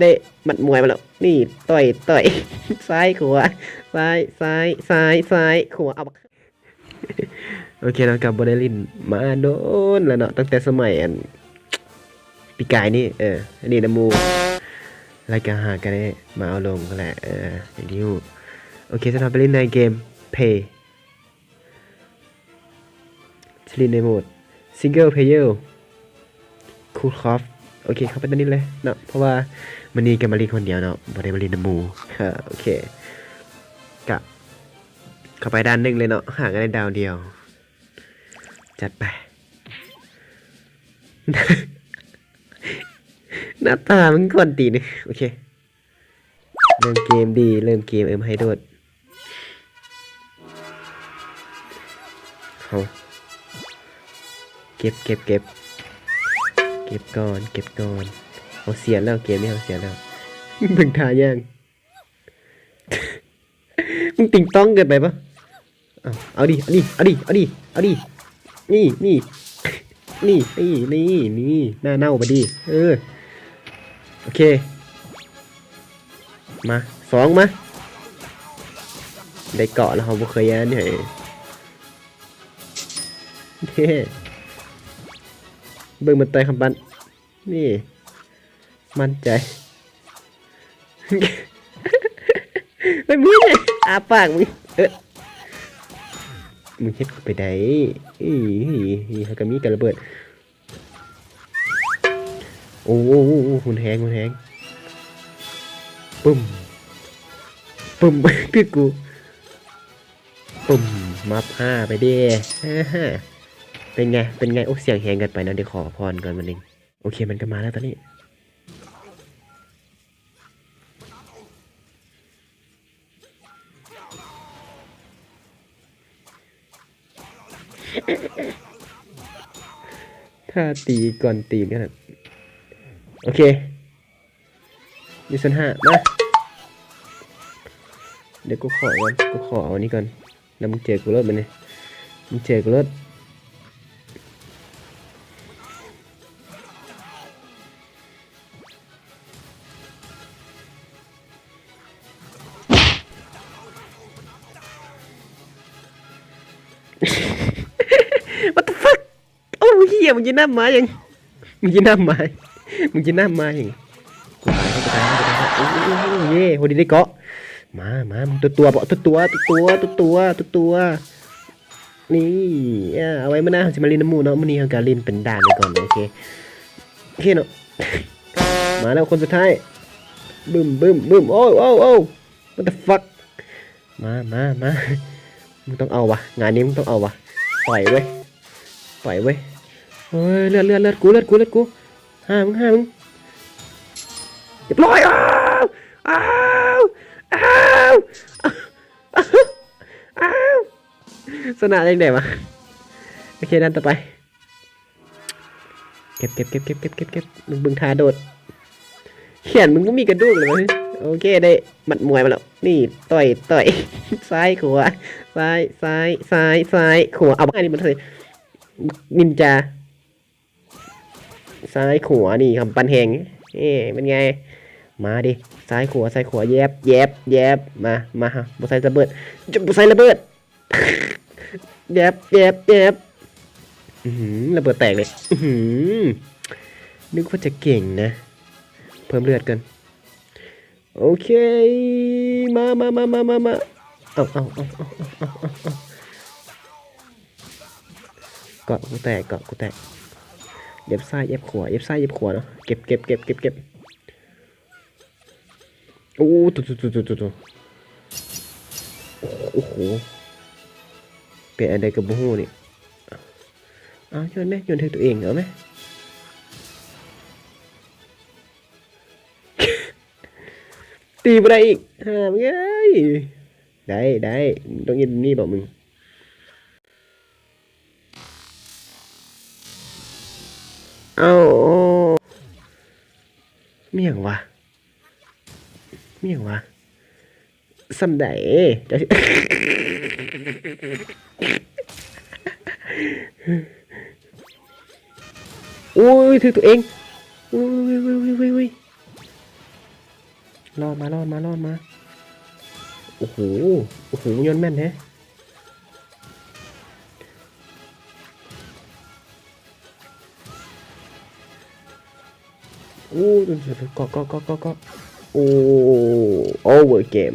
ໄດ້ໝັດມວຍມາແລ້ວ ນີ້ ຕ່ອຍ ຕ່ອຍ ຊ້າຍ ຂວາ ຊ້າຍ ຊ້າຍ ຊ້າຍ ຊ້າຍ ຂວາ ເອົາ ໂອເຄເນາະ ກໍບໍ່ໄດ້ຫຼິ້ນມາໂດນແລ້ວເນາະ ຕັ້ງແຕ່ສະໄໝອັນ ປີກາຍນີ້ ເອີ ຫຼິ້ນນຳໝູ່ ແລ້ວກໍຫາກໍໄດ້ມາເອົາລົງຫັ້ນແຫຼະ ເອີ ຢ່າງທີ່ຮູ້. ໂອເຄ ສຳລັບໄປຫຼິ້ນໃນເກມ Play ຊິຫຼິ້ນໃນໂໝດ Single Player Cool Off ໂອເຄ ເຂົ້າໄປຕອນນີ້ເລີຍເນາະ ເພາະວ່າມື້ນີ້ກໍມາຫຼິ້ນຄົນດຽວເນາະ ບໍ່ໄດ້ມາຫຼິ້ນນຳໝູ່ ເອີ ໂອເຄ ກະເຂົ້າໄປດ່ານໜຶ່ງເລີຍເນາະ ຫາກໍໄດ້ດາວດຽວ ຈັດໄປ. ໜ້າຕາມຶງກວນຕີນ ໂອເຄ. ເລີ່ມເກມດີ ເລີ່ມເກມ ເອີ ມາໃຫ້ໂດດ ເຮົາ ເກັບ ເກັບ ເກັບ ເກັບກ່ອນ ເກັບກ່ອນ ເຮົາເສຍແລ້ວ ເກມນີ້ເຮົາເສຍແລ້ວ ເບິ່ງທ່າຍ່າງ ມຶງຕິງຕ້ອງເກີນໄປປະ? ເອົາ ເອົາດິ ເອົາດິ ເອົາດິ ເອົາດິ ເອົາດິ ນີ້ ນີ້ ນີ້ ນີ້ ນີ້ ນີ້ ໜ້າເນົ່າໄປດິ ເອີ ໂອເຄ ມາ ສອງ ມາ ໄດ້ເກາະແລ້ວ ເຮົາບໍ່ເຄີຍຢ້ານໃຫ້ ເບິ່ງມັນຕ່ອຍຄຳປັ້ນ ນີ້ ໝັ້ນໃຈ ເຮີ້ຍ ມຶງ ອາປາກມຶງ ເອີ ມຶງເຮັດເຂົ້າໄປໄດ້ ອີ ເຮົາກໍມີກັນລະເບີດ ໂອ້ ໂອ້ ໂອ້ ໂອ້ ຮຸນແຮງ ຮຸນແຮງ ປຶ້ມ ປຶ້ມ ຄືກູ ປຶ້ມ ມັບຫ້າໄປເດ້ ເປັນໄງ ເປັນໄງ ໂອ້ ສຽງແຮງເກີນໄປເນາະ ດຽວຂໍພັກຜ່ອນກ່ອນບັດນີ້. ໂອເຄ ມັນກໍມາແລ້ວຕອນນີ້ ທ່າຕີກ່ອນຕີນຂະໜາດ ໂອເຄ ມີສ່ວນຫ້າ ມາ ດຽວກູຂໍກ່ອນ ກູຂໍເອົາອັນນີ້ກ່ອນ. ແລ້ວມຶງເຈີກູໂລດບັດນີ້ ມຶງເຈີກູໂລດ What the fuck? ໂອ້ ເຮີຍ ມຶງຊິນຳມາຫຍັງ ມຶງຊິນຳມາ ມຶງຊິນຳມາຫຍັງ ກູຕາຍ ກູຕາຍ ກູຕາຍ ໂອ້ ເຢ້ ພໍດີໄດ້ເກາະ ມາ ມາ ມຶງຕົວໆ ຕົວໆ ຕົວໆ ຕົວໆ ຕົວໆ ນີ້ ເອົາໄວ້ມື້ໜ້າເຮົາຊິມາຫຼິ້ນນຳໝູ່ເນາະ ມື້ນີ້ເຮົາກະຫຼິ້ນເປັນດ່ານໄປກ່ອນ ໂອເຄ ໂອເຄເນາະ ມາແລ້ວຄົນສຸດທ້າຍ ບຶ້ມ ບຶ້ມ ບຶ້ມ ໂອ້ ໂອ້ ໂອ້ What the fuck ມາ ມາ ມາ ມຶງຕ້ອງເອົາວະ ງານນີ້ມຶງຕ້ອງເອົາວະ ໄປເວີຍ ໄປເວີຍ ເຮີ້ຍ ເລືອດ ເລືອດ ເລືອດ ກູ ເລືອດ ກູ ເລືອດ ກູ ຫາ ມຶງ ຫາ ມຶງ ຮຽບຮ້ອຍ ອ້າວ ອ້າວ ອ້າວ ອ້າວ ຊະນະຈັ່ງໃດວະ ໂອເຄ ດ່ານຕໍ່ໄປ ເກັບ ເກັບ ເກັບ ເກັບ ເກັບ ເກັບ ເກັບ ມຶງເບິ່ງທ່າໂດດ ແຂນມຶງບໍ່ມີກະດູກເລີຍ ໂອເຄ ໄດ້ໝັດມວຍມາແລ້ວ ນີ້ ຕ່ອຍ ຕ່ອຍ ຊ້າຍ ຂວາ ຊ້າຍ ຊ້າຍ ຊ້າຍ ຊ້າຍ ຂວາ ເອົາບັກນີ້ມັນ ນິນຈາ ຊ້າຍ ຂວາ ນີ້ ກຳປັ້ນແຮງ ເອີ ເປັນໄງ ມາດິ ຊ້າຍ ຂວາ ຊ້າຍ ຂວາ ແຢບ ແຢບ ແຢບ ມາ ມາ ບໍ່ໃສ່ລະເບີດ ບໍ່ໃສ່ລະເບີດ ແຢບ ແຢບ ແຢບ ອື້ຫື ລະເບີດແຕກເລີຍ ອື້ຫື ນຶກວ່າຈະເກັ່ງນະ ເພີ່ມເລືອດກ່ອນ ໂອເຄ ມາ ມາ ເອົາ ເອົາ ເກາະກູແຕກ ເກາະກູແຕກ ຢຽບຊ້າຍ ຢຽບຂວາ ຢຽບຊ້າຍ ຢຽບຂວາເນາະ ເກັບ ເກັບ ເກັບ ເກັບ ເກັບ ໂອ້ ໂຕ ໂຕ ໂຕ ໂຕ ໂຕ ໂອ້ໂຫ ເປັນອັນໃດກໍບໍ່ຮູ້ນີ້ ເອົາ ໂຍນແມະ ໂຍນໃຫ້ຕົວເອງ ເອົາແມະ ຕີບໍ່ໄດ້ອີກ ຫາ ເອີຍ ໄດ້ ໄດ້ ມຶງຕ້ອງເຮັດແບບນີ້ບໍ ມຶງ ເອົາ ມີຫຍັງວະ ມີຫຍັງວະ ສ່ຳໃດ ເຈົ້າ ໂອ້ຍ ຖືກຕົວເອງ ໂອ້ຍ ໂອ້ຍ ໂອ້ຍ ໂອ້ຍ. ລອດມາ ລອດມາ ລອດມາ. ໂອ້ໂຫ ໂອ້ໂຫ ໂຍນແມ່ນແຮະ. ໂອ້ ເກາະ ເກາະ ເກາະ ເກາະ ເກາະ. ໂອ້ ໂອເວີເກມ.